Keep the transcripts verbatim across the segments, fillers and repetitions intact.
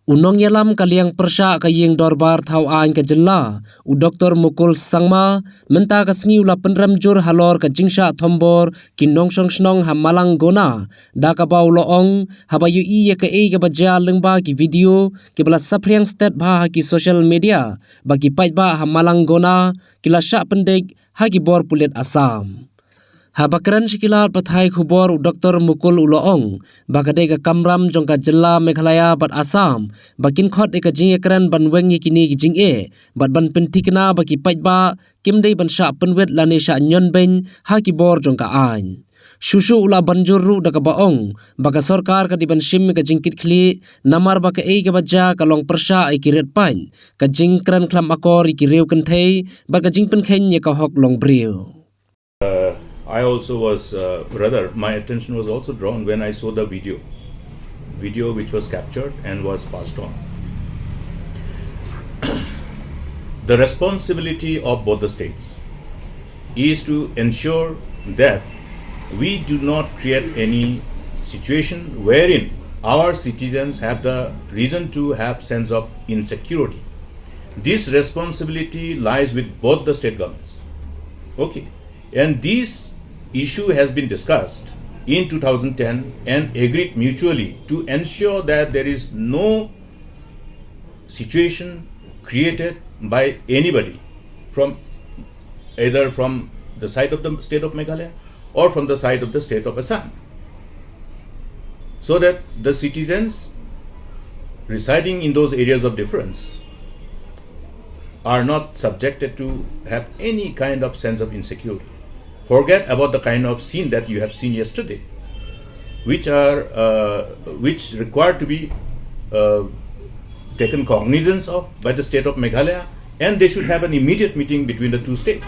U nongïalam ka liang pyrshah ka ïing dorbar thaw aiñ ka jylla, u Doktor Mukul Sangma, mynta ka sngi u la pynrem jur halor ka jingshah thombor ki nongshong shnong ha Malang Gona, da kaba u la ong, haba ïohi ïa kaei kaba jia lyngba ki video kiba la saphriang stet bha ha ki social media ba ki paidbah ha Malang Gona ki la shah pyndik ha ki bor pulit Assam. Haba kren sha ki lad pathai khubor, u Doktor Mukul u la ong ba ka dei ka kamram jong ka jylla Meghalaya bad Assam ba kin khot ïa ka jingïakren ban weng ïa kine ki jingeh bad ban pynthikna ba ki paidbah kim dei ban shah pynwit lane shah ñion beiñ ha ki bor jong ka aiñ. Shuh shuh u la ban jur ruh da kaba ong ba ka sorkar ka dei ban shim ïa ka jingkitkhlieh, namar ba kaei kaba jia ka long pyrshah ïa ki riewpaidbah, ka jingkren khlem akor ïa ki riew kynthei bad ka jingpynkheiñ ïa ka hok long briew. I also was, uh, rather, my attention was also drawn when I saw the video, video which was captured and was passed on. The responsibility of both the states is to ensure that we do not create any situation wherein our citizens have the reason to have sense of insecurity. This responsibility lies with both the state governments. Okay. And this issue has been discussed in two thousand ten and agreed mutually to ensure that there is no situation created by anybody from either from the side of the state of Meghalaya or from the side of the state of Assam, so that the citizens residing in those areas of difference are not subjected to have any kind of sense of insecurity. Forget about the kind of scene that you have seen yesterday, which are, uh, which require to be, uh, taken cognizance of by the state of Meghalaya, and they should have an immediate meeting between the two states.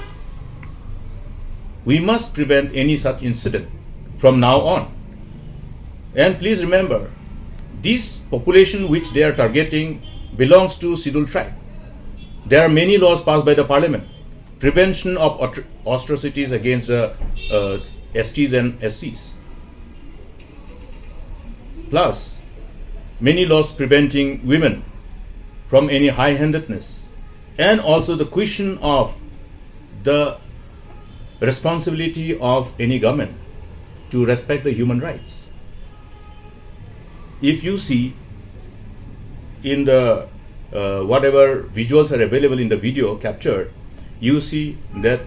We must prevent any such incident from now on. And please remember, this population which they are targeting belongs to Scheduled Tribe. There are many laws passed by the parliament, prevention of atro- atrocities against the, uh, S Ts and S Cs. Plus, many laws preventing women from any high-handedness, and also the question of the responsibility of any government to respect the human rights. If you see in the, uh, whatever visuals are available in the video captured, you see that,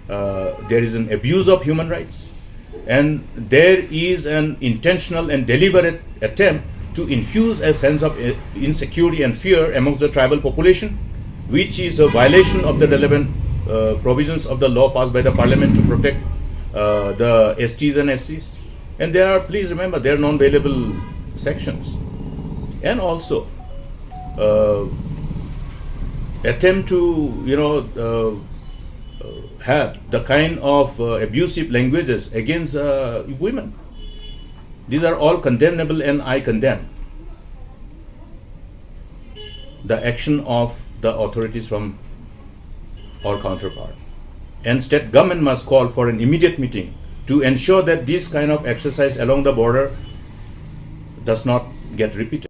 uh, there is an abuse of human rights, and there is an intentional and deliberate attempt to infuse a sense of, uh, insecurity and fear amongst the tribal population, which is a violation of the relevant, uh, provisions of the law passed by the parliament to protect, uh, the S Ts and S Cs. And there are, please remember, there are non-bailable sections. And also, uh, attempt to, you know, uh, uh, have the kind of, uh, abusive languages against, uh, women. These are all condemnable, and I condemn the action of the authorities from our counterpart. And state government must call for an immediate meeting to ensure that this kind of exercise along the border does not get repeated.